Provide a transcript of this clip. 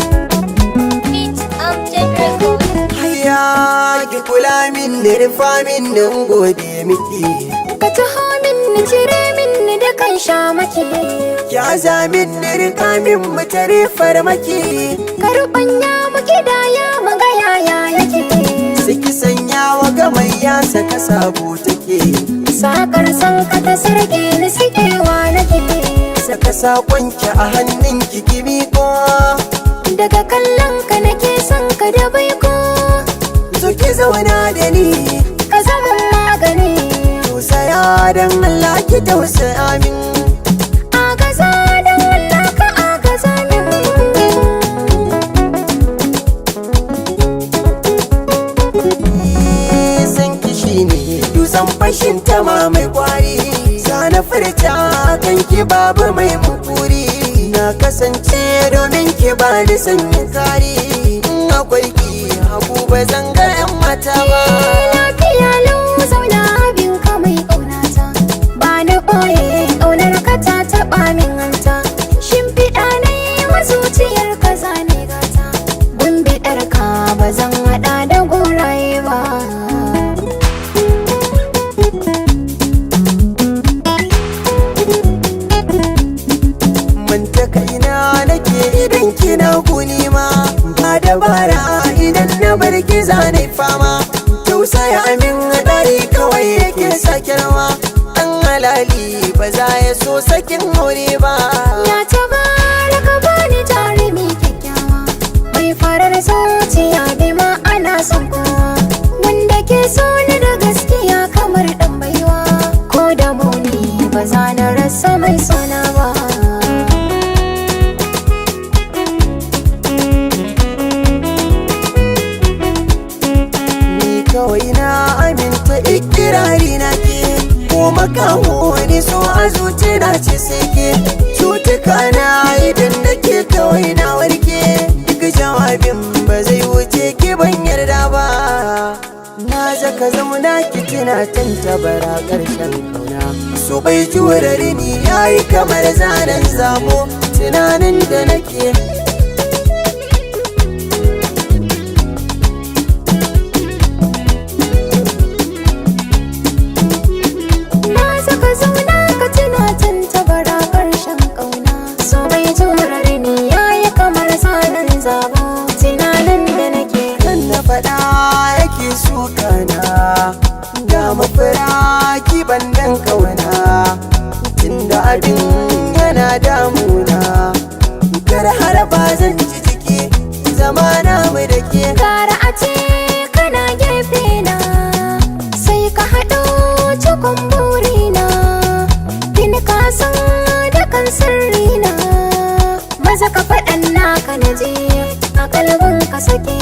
Beat Amjad Record. Hayya, ki kula min da rufa min nan, gode miki. Ka taho min ni, cire min ni da kan shamaki. Ya za min ni, rika min mu tare farmaki. Ka ruɓanya mu kidaya mu ga yaya yake. Siki sanya wa gamayya saka sabo take. Sakar san ka ta sarke ni, sikewa nake. Saka sakonki a hannun ki, ki miƙo. Daga kallon ka nake son ka da baiko. Zo ki zauna da ni. Ka zama magani. Tausaya dan Allah, ki tausaya min. Agaza dan Allah, ka agaza min. San ki ne dutsen fashin tama mai kwari, zana furta kan ki babu mai mukuri. Na kasance domin ki ba ni sanyin kari, in akwai ki hagu ba zan ga yan mata ba. Lafiya lau, zauna abin ka mai ƙaunata. Ba na ɓoye ƙaunar ka ta taɓa min hanta. Shimfiɗa na yi wa zuciyar ka zane gata. Gumbiɗar ka ba zan haɗa da goraye ba. Manta kaina nake idan kina guni ma, ba dabara idan na bar ki zane fama. Tausaya min, hadari kawai yake sakarwa, dan halali ba za ya so sakin aure ba. Ya tabaraka bani jarumi kyakkyawa, mai farar zuciya bi ma'ana son kowa, wanda ke so ni da gaskiya kamar ɗan baiwa. Ko da muni ba za na rasa mai sona ba. Ni kawai na aminta, ikirari na ke, ko makaho ne so a zuci na ce sai ke. Cutuka na idan da ke kawai na warke, duk jawabin ba zai wuce ki ban yarda ba. Na zaka zauna ki tuna tantabara karshen kauna, so bai jurare ni yayi kamar zanen zabo, tunanin da nake. Na saka zauna ka tuna tantabara ƙarshen ƙauna. So bai jurare ni yayi kamar zanen zabo, tunanin da nake. Kan na faɗa yake sukana, ga mafura ki bandan kauna, tunda abin yana damuna, kar har ba zan ji jiki zama na mu da ke. Gara a ce kana gefe na, sai ka haɗo cikon burina. Tun ka san da kan sirrina, maza ka faɗan naka na je a kalbin ka sake.